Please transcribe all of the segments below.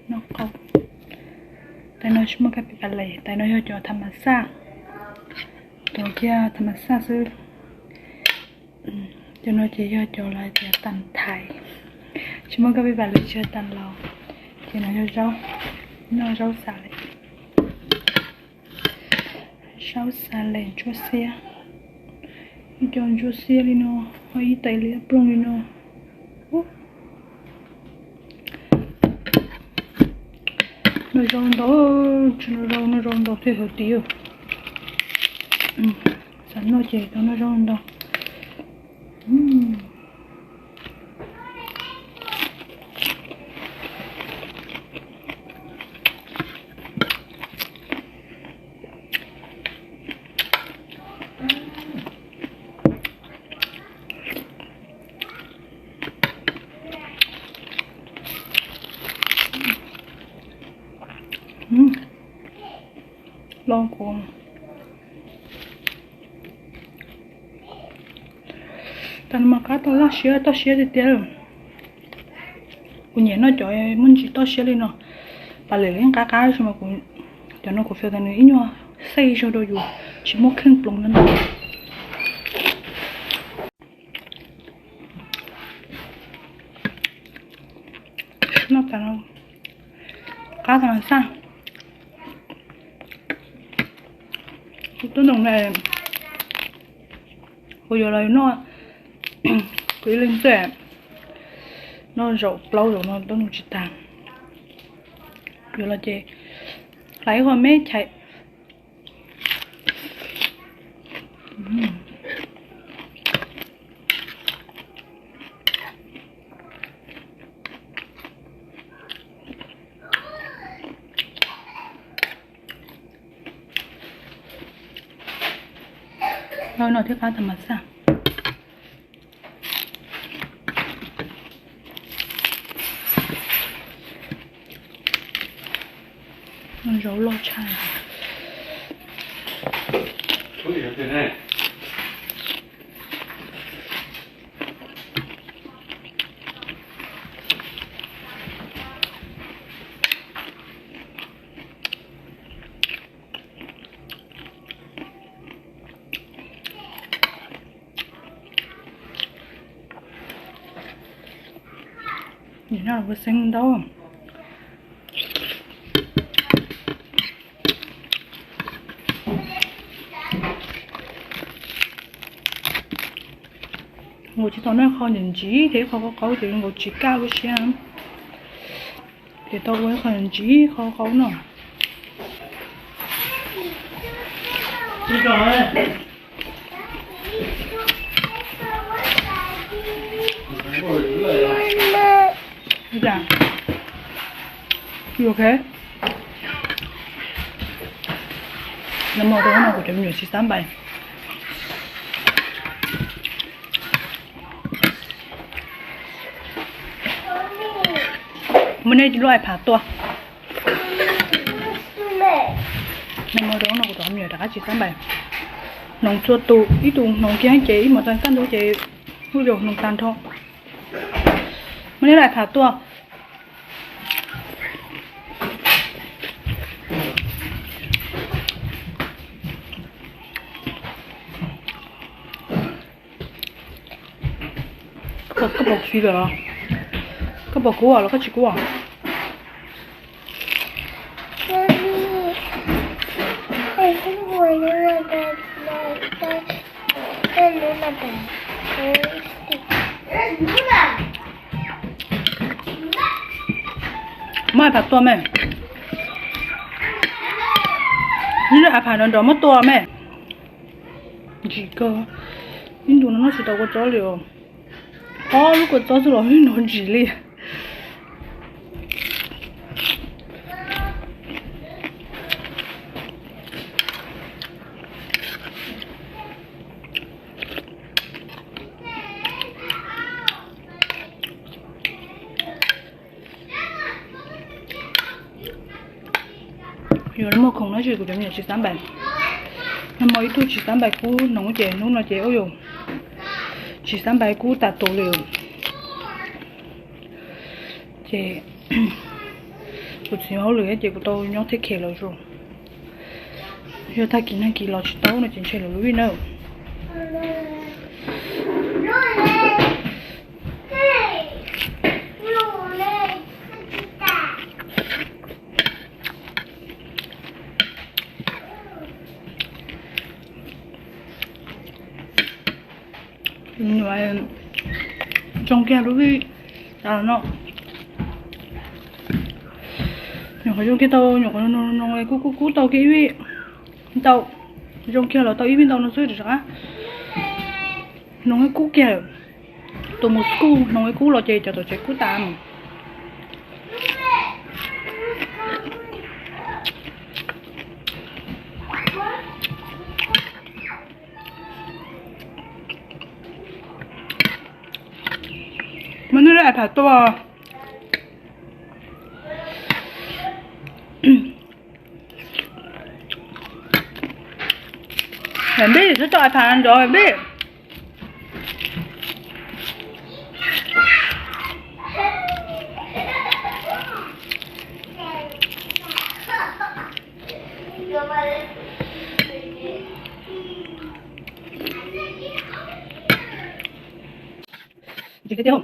Noj qab, tais no tsis muaj kab pis pas les, tais no yog cov tham mas xaj, cov kiag tham mas xaj xwb. Cov no ces yog cov lawv tias tam thaiv, tsis muaj kab pis pas les tsis yog tam laus. Ces no yog zaub, noj zaub xav les, zaub xav les ntsuab xiab, ib co ntsuab xiab li no, ho ib tais li plooj li no. Noj zaub ntau, tsis noj zaub, noj zaub ntau thiaj healthy. Xav noj ces tau noj zaub ntau. Loj kuv, tais no mas qab tau laj siab toj siab tiag tiag. Kuv nyiam noj cov muaj ntsis toj siab li no. Pas lawm yeej qab qab tab sis mas kuv, cov no kuv feel tias nws ib nyuag xej zog rau yus, tsis muaj kheej ploov no. Noj tas no qab tas xaj. Kuv tub noog na, kuv yuav los noj, kuv ib leeg xwb, noj zaum plaub zaum no tub noog tsis tag. Yuav los ces hlais ib qho me chais. Zaub no thiab qab tas mas xaj. Zaub loj tshaj. Nim no kuv xeeb ntau. Nkaus tsis tau noj qhov ntsim ntsim thiab qhov qaub qaub ces nkaus tsis kaj lub siab. Ces tau ua ib qho ntsim qhov qaub no. You okay? Nag hmo rau no kuv cov me nyuam tsis xav npais. Muab nej lub iPad tua. Nag hmo rau no kuv cov me nyuam rov qab tsis xav npais. Hnoos txhua tus, ib tug hnoos kiag ces ib mos tas kaj ntug ces kuj yog hnoos tag nrho. Muab nej lub iPad tua. Koj pom kuv lawm los? Koj pom kuv los koj tsis kuv? Muab iPad tua me. Lub iPad no nrog muab tua me. Ntsim kawg, ib ntus no noj tsis tau kua txob li os. Ob lub kua txob xwb los noj ntsim li. Yuav muaj khoom no ces kuv cov me nyuam tsis xav npais. Nag hmo ib tug tsis xav npais kub hnoos ces hnub no ces ua yus tsis xav npais kub tas tus li. Ces Kuv txiv hauj lwm ces kuv tau nyob thiab khe lawv zoo. Yog tag kis nag kis los tsis tau no ces ntshe lawv lub vij na. Zoo kiag lub vij tas no. Nyuam qhuav zoo kiag tau, nyuam qhuav noog kub kub kub tau kiag ib vij ntau. Zoo kiag los tau ib vij ntau no xwb rov qab. Noog kub kiag. Tus mus school noog kub los ces cov tom tsev kub tas mus. Muab nej lub iPad tua. Npij, txhob tso iPad nrov npij. Zoo thiab,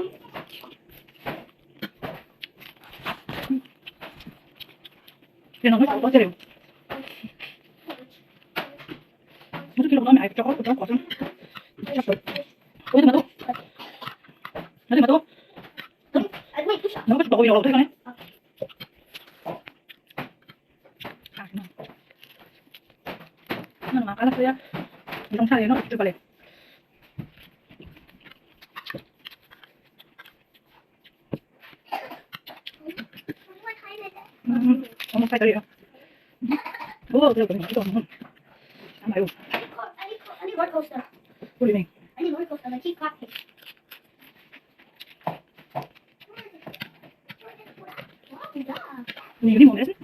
no qab tag xwb, zoo tshaj li no tsis pom li. Ua, ua, ua, ua, ua, ua. I need, I need roller coaster. What do you mean? I need roller coaster, like, keep cracking. Nws yog ib mos ntev xwb.